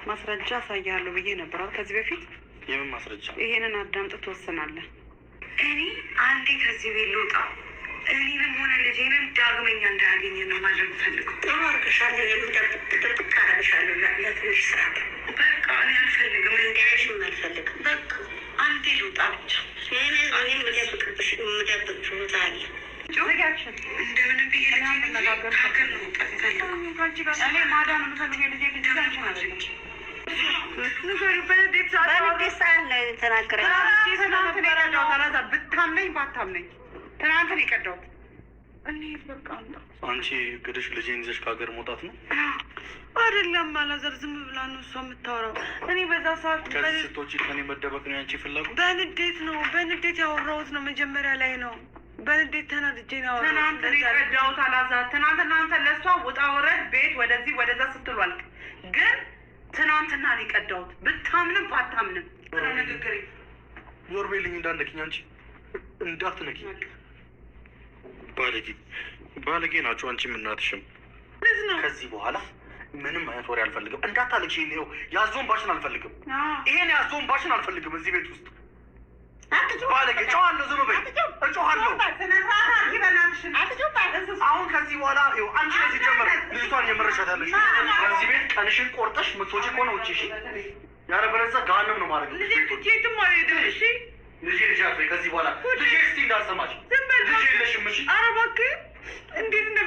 ማስረጃ አሳያለሁ ብዬ ነበር ከዚህ በፊት። የምን ማስረጃ? ይሄንን አዳምጥ፣ ትወስናለህ። እኔ አንዴ ከዚህ ቤት ልውጣ፣ እኔንም ሆነ ልጄንም ዳግመኛ እንዳያገኘ ነው ማድረግ ፈልገው። ጥሩ አድርገሻለሁ። የምደብቅ አደርግሻለሁ ለትንሽ ሰዓት። በቃ እኔ አልፈልግም፣ እንዲያይሽም አልፈልግም። በቃ አንዴ ልውጣ ብቻ። እኔም የምደብቅብሽ የምደብቅሽ ቦታ አለ። እንደምንም ብዬ ከሀገር ነው መውጣት የፈለኩት። እኔ ማዳን የምፈልገው የልጄ ልጅ አንቺን አይደለም። በንዴት ሰዓት ነው የተናገረኝ። ብታምነኝ ባታምነኝ ትናንት ነው የቀዳሁት። አንቺ እቅድሽ ልጄን ይዘሽ ከሀገር መውጣት ነው? አይደለም አላዛር፣ ዝም ብላ ነው እሷ የምታወራው። እኔ በዛ ሰዓት ከዚህ ስትወጪ ከኔ መደበቅ ነው ያንቺ ፍላጎት? በንዴት ነው በንዴት ያወራሁት ነው መጀመሪያ ላይ ነው በንዴት ተናድጄ ነው ያወራሁት። ትናንት ነው የቀዳሁት አላዛር። ትናንትና አንተ ለእሷ ውጣ ውረድ ቤት ወደዚህ ወደዛ ስትሉ አልክ፣ ግን ትናንትና ነው የቀዳሁት። ብታምንም ባታምንም ንግግሬ ዞር በይልኝ፣ እንዳትነኪኝ፣ አንቺ እንዳትነኪኝ። ባለጌ ባለጌ ናቸው አንቺም እናትሽም። ከዚህ በኋላ ምንም አይነት ወሬ አልፈልግም። እንዳታለቅሽ። ይኸው ያዞን ባሽን አልፈልግም። ይሄን ያዞን ባሽን አልፈልግም እዚህ ቤት ውስጥ ባለጌ። እጮሃለሁ፣ ዝም በይ፣ እጮሃለሁ። አሁን ከዚህ በኋላ ይኸው አንቺ ነሽ ሲጀመር ልጅቷን እየመረሻት ያለሽ። ከዚህ ቤት ቀንሽን ቆርጠሽ ምትወጪ ከሆነ ውጪ፣ እሺ? ያለበለዚያ ገሃነም ነው ማድረግ። ልጄ ትቼትም አልሄድም። እሺ ልጄ ልጄ አትበይ ከዚህ በኋላ ልጄ እስቲ እንዳልሰማሽ። ልጄ የለሽም። እሺ ኧረ እባክህ እንዴት እንደ